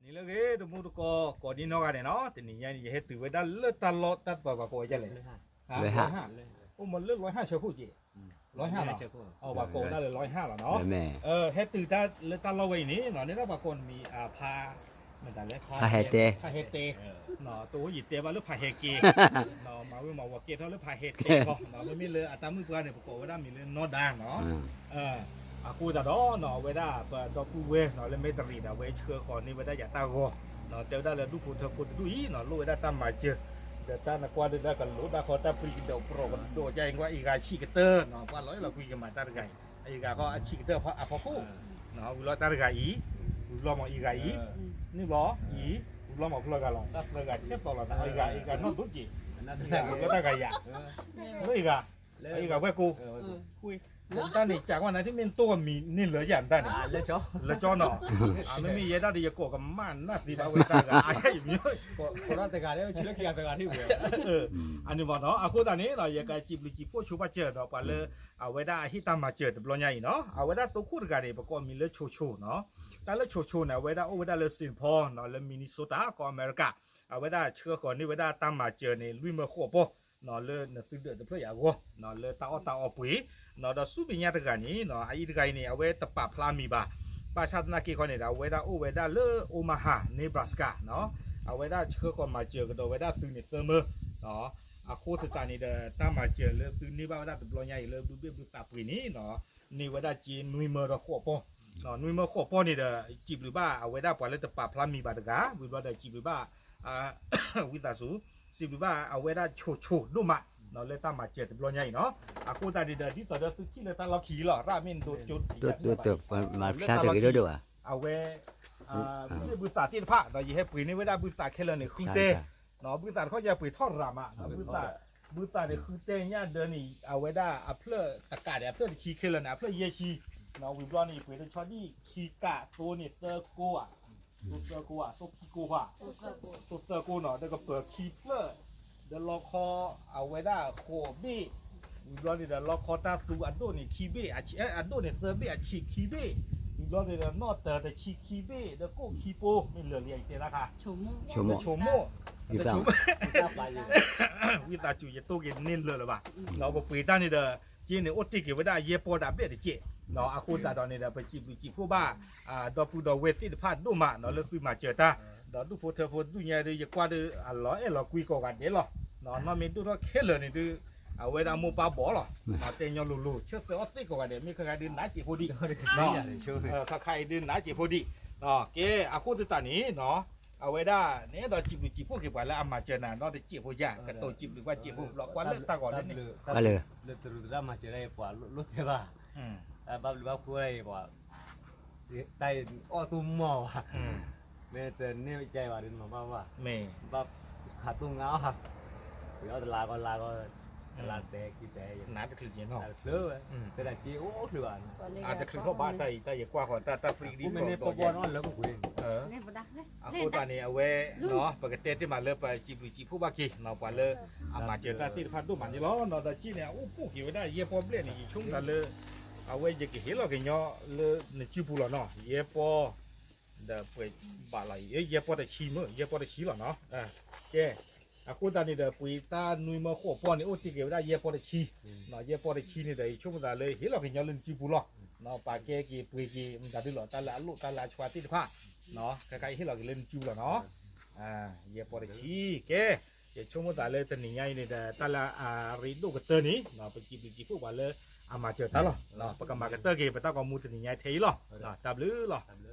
န့ၣ်လၢဂ့ၤ တမူတကိး ကိးဒံနီၢ်ဂၤန့ၣ်နီၤ, တနံၤညါအံၤ ယဟဲတုၤဝဲဒၣ်လၢတၢ်လီၢ်တၢ်ပၢၤ ပှၤကိးဝဲဒ်လဲၣ်, အိၣ်မးလၢလွဲဟၣ်ဆၢခိၣ်က့ၤ, လွဲဟၣ်လီၤ, ပှၤကိးဝဲဒၣ်လၢလွဲဟၣ်လီၤနီၤ, ဟဲတုၤတၢ်လၢတၢ်လီၢ်ဝဲအံၤန့ၣ်နီၤ, န့ၣ်ဒီးပှၤကိးနမံၤ ဖး မတၤလဲၣ်, ဖးဟဲတဲ, ဖးဟဲတဲ, တအိၣ်ယတဲဘၣ်လၢဖးဟဲက့ၤ, မၤဝံၤမၤဝီၤကဲထီၣ်လၢဖးဟဲတဲဃီ, မ့မ့ၢ်လၢအတၢ်မုၣ်ပှၢ်န့ၣ် ပကိးဝဲဒၣ်မံၤလၢနီၢ်ဒါနီၤ အဃိသတးဒီးနီၤ အဝဲဒၣ်ပဒီပုၢ်ဝဲၢ်နီၤ လၢမဲတရံးဒီး အဝဲဆှၢဃီၤန့ၢ်ဝဲဒၣ်ယၤတၢ်ဂီၤနီၤ, တဲဝဲဒၣ်လၢဒူၣ်ဖိထၢဖိတဒူၣ်အံၤနီၤ လိၣ်ဝဲဒၣ်တၢ်မၤစၢၤ, ဒီးတၢ်နကွၢ်ဒၣ်လၢကလိၤတၢ်ဃီ တၢ်ပျံၤကဒီး ပြီးကဒီး ယါအံၤကွၢ်အံၤဂၤဆံးကတၢၢ်နီၤ, ပှၤလီၤအဲၣ်လီၤကွံကမၤတၢ်တဂၤအံၤ, အံၤဂၤဃီအဆံးကတၢၢ်အဖီခိၣ်, ဝံၤလီၤတၢ်တဂၤအံၤ, ဝံၤဘျီမးအံၤဂၤအံၤ, န့ၣ်ဘျီအံၤ, ဝံၤဘျီမးဖျၢၣ်ဂၤလီၤ, တၢ်သၢဂၤထဲသိးလီၤ, အံၤဂၤ အံၤဂၤနီၢ်ဒိၣ်က့ၤ, ဝံၤလီၤတၢ်ဂၤယၤ, လၢအံၤဂၤ အံၤဂၤဝဲၢ်ကိၢ်, တၢ်န့ၣ် ကးကွၢ်နၤ ထံၣ်မ့ၢ်နတိၢ်ကမံၤန့ၢ်လၢယၤတၢ်န့ၣ်, လၢကၠီနီၤ, မ့မ့ၢ်ယဲဒၣ်ဒီး ယကိးကမၣ်နၢ်သ့ဘၣ်ဝဲတၢ်ဂၤ, တဂၤလၢ အန့ၣ်ဘၣ်နီၤ, အဃိသတးန့ၣ် ယကစံးဘျုးစံးဖှိၣ်ဆိဘၣ်စၢၤဒီး ပှၤလၢအဝဲဒၣ်အဟ့ၣ်တၢ်မၤစၢၤတဘျီညါအံၤနီၤ, အဝဲဒၣ်တိခိၣ်တဂၤန့ၣ် ပကိးမံၤလၢဆိဆိနီၤ, တၢ်လၢဆိဆိန့ၣ် အဝဲဒၣ်အိၣ်ဝဲဒၣ်လၢ Saint Paul နီၤ လၢ Minnesota ကီၢ်အမဲရကၤ, အဝဲဒၣ်ဆှၢဃီၤန့ၢ်ဝဲဒၣ်တၢ်မၤစၢၤန့ၣ် လွံၢ်မၢဃိးပီၢ် လၢနသုဒၢးတဖျၢၣ်အံၤအဂီၢ်, လၢတၢ်အီၣ်တၢ်အီပှ့ၤ, ဒီးဆူမဲာ်ညါတဂၤန့ၣ် အအံၤတဂၤအံၤန့ၣ် အဝဲတပာ်ဖျါမံၤဘၣ်, ဘၣ်ဆၣ်သနာ်က့ခီန့ၣ်ဒီး အဝဲဒၣ်အိၣ်ဝဲဒၣ်လၢ Omaha Nebraska နီၤ, အဝဲဒၣ်ဆှၢဃီၤမၤစၢၤကဒီးဝဲဒၣ်သုးန့ၣ်သၢမၢ, အဃိသတးန့ၣ်ဒီး တၢ်မၤစၢၤလၢသုန့ၢ်ဘၣ်ဝဲဒၣ်တဘျီညါအံၤလၢဘုဘ့ၣ်ဘုသးပှ့ၤန့ၣ် န့ၢ်ဝဲဒၣ်စ့နွံမၢဒီးဃိးပီၢ်, နွံမၢဃိးပီၢ်န့ၣ်ဒီး စံးဘျုးဘၣ်အဝဲဒၣ်ပှၤလၢတပာ်ဖျါမံၤဘၣ်တဂၤ, ဝံၤဘျီဒီးစံးဘျုးဘၣ် ဝံသးစူၤ, စံးဘျုးဘၣ်အဝဲဒၣ်ဆိဆိဒိၣ်မး လၢတၢ်မၤစၢၤတဘျီညါအံၤနီၤ, အဃိသတးန့ၣ်ဒီး ဒ်သိးဒီးသုထံၣ်လၢတၢ်လီၢ်ခံလီၤ, ရၣ်မ့ၢ်နဒိကၠိတံၢ် မၤဖျါတဂ့ၤဒိၣ်ဒိၣ်ဘၣ်, အဝဲ ဘုဘ့ၣ်ဘုသးသ့ၣ်တဖၣ်ဒီး ယဟဲပှ့ၤန့ၢ်ဝဲဒၣ်ဘုသးခဲလၢာ်န့ၣ် ဃုတဲ, ဘုသးတခီယပှ့ၤထီၣ်ရၤမး, ဘုသးန့ၣ်ဃုတဲညါဒၢန့ၣ် အဝဲဒၣ်အဖျၢၣ်တကးဒီး အဖျၢၣ်တဆံခဲလၢာ်န့ၣ် အဖျၢၣ်ယဲၢ်ဆံ, ဝံၤဘျီန့ၣ် ယပှ့ၤတဆီဒံၣ်ခံကး သိန့ၣ်သၢကိဧါ, သိသၢကိဧါ, သိခံကိဧါ, သိသၢကိနီၤ, ဒီးကပၢၤခံဖျၢၣ်, ဒီးလီခီအဝဲဒၣ်ဃိးဘ့ၣ်, ဝံၤဘျီန့ၣ်ဒီး လီခီတၢ်သူအဒိၣ်န့ၣ်ခံဘ့ၣ်, အဒိၣ်န့ၣ်သၢဘ့ၣ် အဆံးခံဘ့ၣ်, ဝံၤဘျီန့ၣ်ဒီး နီၣ်တၢၤတဆံခံဘ့ၣ် ဒီးကိၣ်ခံပိ, မ့ၢ်လၢာ်လံယတဲတၢ်ခါ, ဆိကမိၣ်, ဝံသးစူၤ ယတိၢ်က့ၤန့ၢ်လၢာ်လၢၤဘၣ်, ဒီးပပှ့ၤတၢ်န့ၣ်ဒီး က့န့ၣ်အိၣ်တ့ၢ်က့ၤဝဲဒၣ်ယဲၢ်ပီၢ်ဒၣ်ဘျဲၣ်တကဲး, အဃိသတးဒီးန့ၣ်ဒီး ပစံးဘျုးစံးဖှိၣ်ဘၣ် ဒီပုၢ်ဒီဝဲၢ်သ့ၣ်တဖၣ်ဒိၣ်မးနီၤ လၢသုမၤစၢၤတၢ်, ဒီးဒူၣ်ဖိထၢဖိတဒူၣ်ညါဒီး ယကွၢ်ဒီးအလီၤအဲၣ်လီၤကွံကိးဂၤဒဲးလီၤ, နီၢ်မ့ၢ်ဒိၣ်ထီၣ်ခဲလၢာ်န့ၣ်ဒုး အဝဲဒၣ်မိၢ်ပၢ်ဘီၣ်လီၤ, တဲညီလိၤလိၤ ဆၢသၢအီၣ်သ့ၣ်ကိးဂၤဒဲး မ့ၢ်ခဲခါဒုးနးစဲးဖိဒံး, ခဲခါအံၤဒုးနးစဲးဖိဒံး, ကဲ အဃိသတးန့ၣ်နီၤ အဝဲဒၣ် နအဲၣ်ဒိးစံးဘျုးစံးဖှိၣ်က့ၤပှၤလၢအမၤစၢၤနၤ ဒီးတစဲးဖိယါ ကတိၤစံးဘျုးဘၣ်စဲးဖိ ဘျီကွၢ်လၢတၢ်ဂီၤလၢန့ၣ် ကွၢ်လၢ လၢတရူးသရၣ်မၤစၢၤဒၣ်အံၤ ပှၤလိၣ်တဲဘၣ်, ဘၣ်ဘျုးဘၣ်ဖှိၣ်ဒၣ်အံၤပှၤ, တၢ်အံၤအီၣ်တိၢ်မီၢ်ဘၣ်, မ့ၢ်တန့ၢ်ကဲဘၣ်ဒီးမၤဘၣ်ဘၣ်, ဘၣ်ခးတိၢ်ငါအီၣ်, ပယီၤတလါကီလါကီ, တလါတဲခံတဲ, နးတချုးက့ၤနီၤ, တချုးဝဲ, တဲဒၣ်က့အိၣ်ချုးဘၣ်, အတချုးထီၣ်ဘၣ်တၢ်အံၤ တၢ်ယကွၢ်ဃီၤတၢ် တၢ်ပျံၤကဒံကီးကီးယဲ, အဃိသတးန့ၣ် အဝဲ ပကတဲတ့ၢ်မးလၢပစံးဘျုးစံးဖှိၣ်ဘၣ်က့ၤ ပှၤလၢအမၤစၢၤတၢ်သ့ၣ်တဖၣ်ဒိၣ်မးန့ၣ်လီၤ. ဒီးက့န့ၣ် အအိၣ်ဖှိၣ်က့ၤဝဲဒၣ်ယဲၢ်ပီၢ်ဘျဲၣ်န့ၣ် ယဆိကမိၣ်သးလၢ အဝဲယကဟ့ၣ်လီၤကညီလၢနစုပူၤလီၤနီၤ. ယဲၢ်ပီၢ် ဒီးပှဲၤဘၣ်လီၤအံၤ ယဲၢ်ပီၢ်တဆံမ့ၢ် ယဲၢ်ပီၢ်တဆံလီၤနီၤ. ကဲ အဃိသတးန့ၣ်ဒီး ပှ့ၤတၢ်နွံမၢဃိးပီၢ်န့ၣ် အိၣ်တ့ၢ်က့ၤဝဲဒၣ်ယဲၢ်ပီၢ်တဆံ, ယဲၢ်ပီၢ်တဆံန့ၣ်ဒီး ယဆိကမိၣ်သးလၢဟ့ၣ်လီၤကညီလၢနစုပူၤလီၤ. ပာ်ကဲက့ၤပှ့ၤက့ၤ မတၤဒုလီၤ တၢ်လၢအလိၣ်တၢ်လၢအဆွါသ့ၣ်တဖၣ် ခဲခါအံၤဟ့ၣ်လီၤက့ၤလၢနစုပူၤလီၤနီၤ. ယဲၢ်ပီၢ်တဆံ ကဲ ယဆိကမိၣ်သးလၢတနံၤညါအံၤန့ၣ်ဒီး တၢ်လၢအရ့ဒိၣ်ကတၢၢ်န့ၣ် ပစံးဘျုးစံးဖှိၣ်ပှၤလၢအမၤစၢၤတၢ်လီၤ. ပကမၤကတၢၢ်က့ၤ ပတၢ်ဂီၤမူတနံၤညါထဲအံၤလီၤ. တၢ်ဘျုးလီၤ.